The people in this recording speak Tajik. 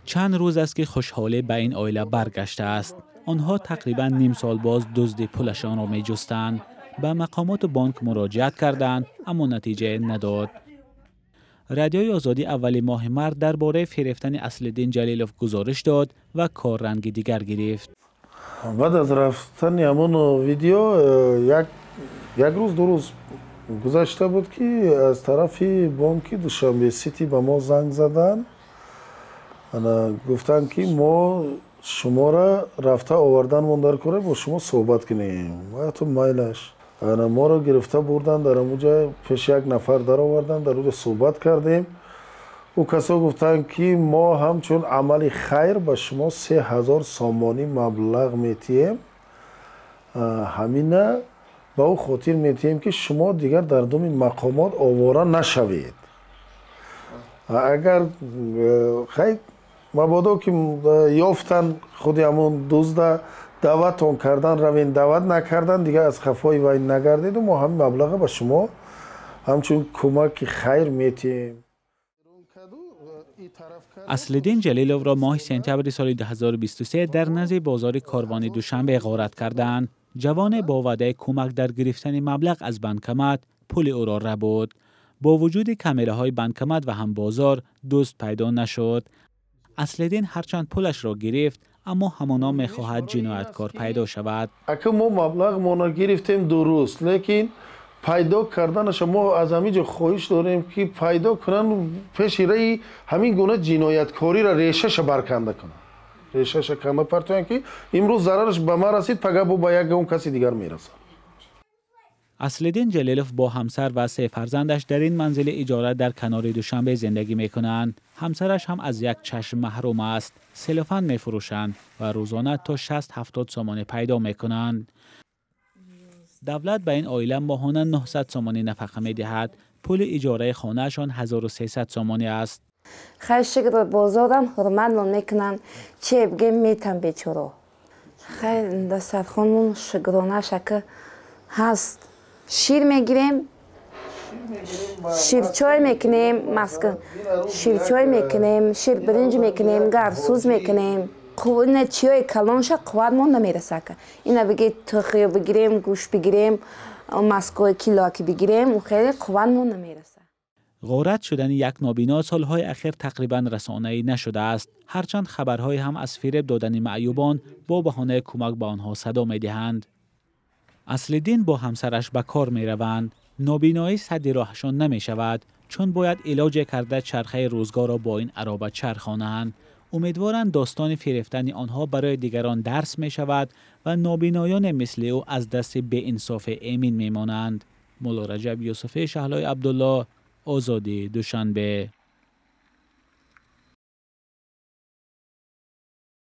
Чанд рӯз аст, ки хушҳолӣ ба ин оила баргаштааст. Онҳо тақрибан ним сол боз дузди пулашонро меҷустанд. Ба мақомоту бонк муроҷиат карданд, аммо натиҷае надод. Радиои Озодӣ аввали моҳи март дар бораи фирефтани Аслиддин Ҷалилов гузориш дод ва кор ранги дигар гирифт. Баъд аз рафтани ҳамон видео як рӯз, 2 рӯз гузашта буд, ки аз тарафи бонки Душанбе Сити ба мо занг заданд. Гуфтанд, ки мо шуморо рафта оварданмон дар кора, бо шумо суҳбат кунем. Ҳатто майлаш, моро гирифта бурданд, дар ҳамуҷа пеши як нафар дароварданд, дар уҷа суҳбат кардем. Ӯ касо гуфтанд, ки мо ҳамчун амали хайр ба шумо 3000 сомонӣ маблағ метиҳем. Ҳамина ба ӯ хотир метиҳем, ки шумо дигар дар думи мақомот овора нашавед. Агар хай мабодо ки ёфтан худи ҳамон дузда, даъватон кардан, равен, даъват накардан, дигар аз хафои вай нагардеду мо ҳамин маблаға ба шумо ҳамчун кӯмаки хайр метиҳем. Аслиддин Ҷалиловро моҳи сентябри соли 2023 дар назди бозори Корвони Душанбе ғорат карданд. Ҷавоне бо ваъдаи кӯмак дар гирифтани маблағ аз банкомат пули ӯро рабуд. Бо вуҷуди камераҳои банкомат ва ҳам бозор, дузд пайдо нашуд. Аслиддин ҳарчанд пулашро гирифт, аммо ҳамоно мехоҳад ҷинояткор пайдо шавад. Ака, мо маблағмонро гирифтем, дуруст, лекин пайдо карданаша мо аз ҳамин ҷо хоҳиш дорем, ки пайдо кунанд, пеши раи ҳамин гуна ҷинояткориро решаша барканда кунанд, решаша канда партоянд, ки имрӯз зарараш ба ман расид, пага бо ба ягон каси дигар мерасад. Аслиддин Ҷалилов бо ҳамсар ва се фарзандаш дар ин манзили иҷора дар канори Душанбе зиндагӣ мекунанд. Ҳамсараш ҳам аз як чашм маҳрум аст. Селофан мефурӯшанд ва рӯзона то 60-70 сомонӣ пайдо мекунанд. Давлат ба ин оила моҳона 900 сомонӣ нафақа медиҳад. Пули иҷораи хонаашон 1300 сомонӣ аст. Хай, шукр, бозорам ҳурматмон мекунанд, че бигем, метам бечоро. Хай, дастархонмон шукрона шака ҳаст. Шир мегирем, ширчой мекунем, маска ширчой мекунем, ширбиринҷ мекунем, гарсӯз мекунем. Ина чиёи калонша қувватмон намерасака. Ина биги, тухё бигирем, гӯшт бигирем, маскои килоаки бигирем, хеле қувватмон намераса. Ғорат шудани як нобино солҳои ахир тақрибан расонаӣ нашудааст, ҳарчанд хабарҳое ҳам аз фиреб додани маъюбон бо баҳонаи кӯмак ба онҳо садо медиҳанд. Аслиддин бо ҳамсараш ба кор мераванд. Нобиноӣ садди роҳашон намешавад, чун бояд илоҷе карда чархаи рӯзгорро бо ин ароба чархонанд. Умедворанд, достони фирефтани онҳо барои дигарон дарс мешавад ва нобиноёне мисли ӯ аз дасти беинсофе эмин мемонанд. Мулло Раҷаб Юсуфӣ, Шаҳлои Абдулло, Озодӣ, Душанбе.